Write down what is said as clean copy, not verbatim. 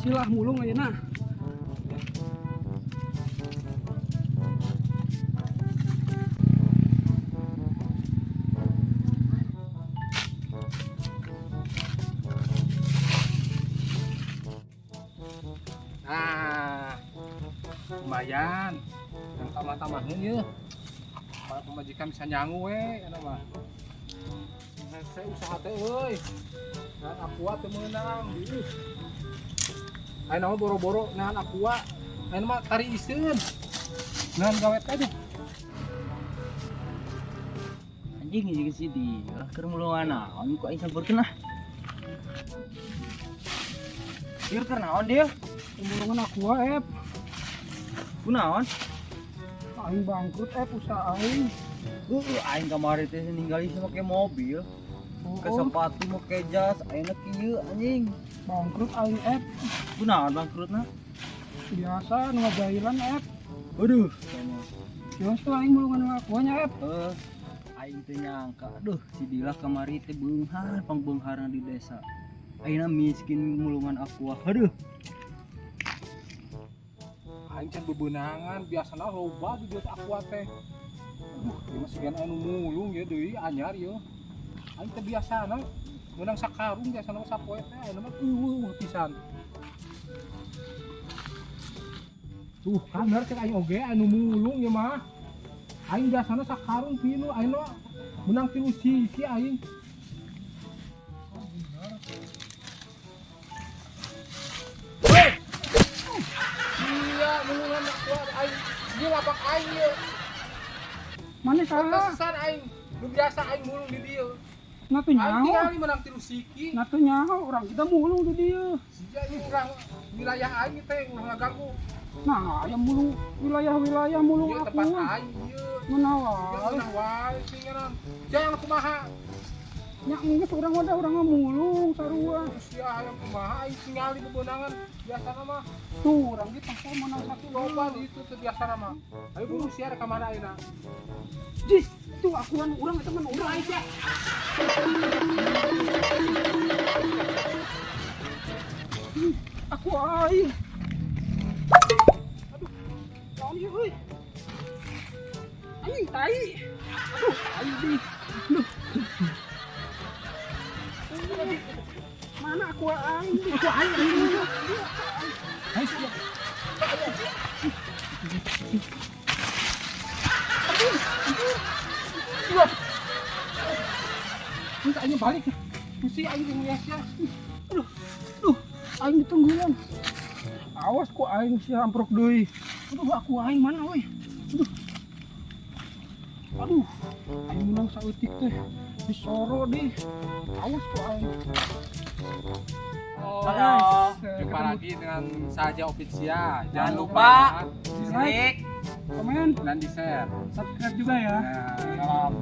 Berhasil lah mulung ayeuna. Nah, lumayan. Yang tambah-tambahin ya. Para pemajikan bisa nyangu we, eta mah. Hese usaha teh euy. Dan aqua teu meunang. Ih. Ayeuna mah boro-boro nahan aqua. Ayeuna mah tari iseun. Nahan gawe teh deh. Anjing jeung si dia keur mulungan naon ku aing sampeurkeun ah. Ieu keur naon dia? Mulungan aqua, Ep. Kunaon? Aing bangkrut, Ep, usaha aing. Heeh, aing kamari teh ningali sih make mobil, ke Oh, sepatu make jas, ayeuna kieu anjing. bangkrut aing, Ep. Kunaon bangkrutna? Biasa nu ngajailan, Ep. Aduh, Ya tuh aing mulungan aquanya, Ep. eh aing teh nyangka, aduh si Dila kamari teh beunghar pangbeungharna di desa. Ayeuna miskin mulungan aqua. Aduh, Aing can bebenangan, biasana loba di dieu aqua teh. Aduh, ieu mah sigan anu mulung ya deui anyar ieu. Aing teh biasana meunang sakarung biasana mah sapoe teh ayeuna mah eueuh pisan. Tuh kan bener cek aing oge anu mulung ieu mah. Aing biasana sakarung pilu ayeuna meunang 3 siki aing. Oh, bener. Hei! Iya, mulungan aqua aing. Ieu lapak aing ieu. Mana saha? Pantesan aing nu biasa aing mulung di dieu. Nah tuh Aing nyaho. tingali menang 3 siki. Nah tuh nyaho urang kita mulung di dieu. Sia ieu urang wilayah aing teh ulah ngaganggu. Nah, aya mulung wilayah-wilayah mulung Ieu tempat aqua. aing ieu. Ngeunah Ieu wae. ngeunah wae sih ngaran. Sia yang kumaha? Nya geus urang mah da urang mah mulung sarua. Sia hayang kumaha aing tingali bebenangan biasana mah. Tuh urang ge tong menang satu Loba di itu teu biasana mah. Ayo buru sia rek ka mana ayeuna? Jih, tuh akuan urang eta mah urang aing sia. Aku aing. Aduh, naon ieu euy? Anjing tai. Aduh, tai di. Aduh. Mana aku aing? Aku aing. Ayo sia. Minta aing balik. Kusi aing jeung sia. Aduh, aduh, aing ditungguan. Awas ku aing sia amprok deui. Aduh, aku aing mana euy? Aduh. Aduh, aing menang saeutik teh. Disoro deh. Awas ku aing. Oh, Halo. jumpa lagi dengan Saja Official. Jangan Jangan lupa Like, di komen, dan di share. subscribe juga ya. Nah, salam.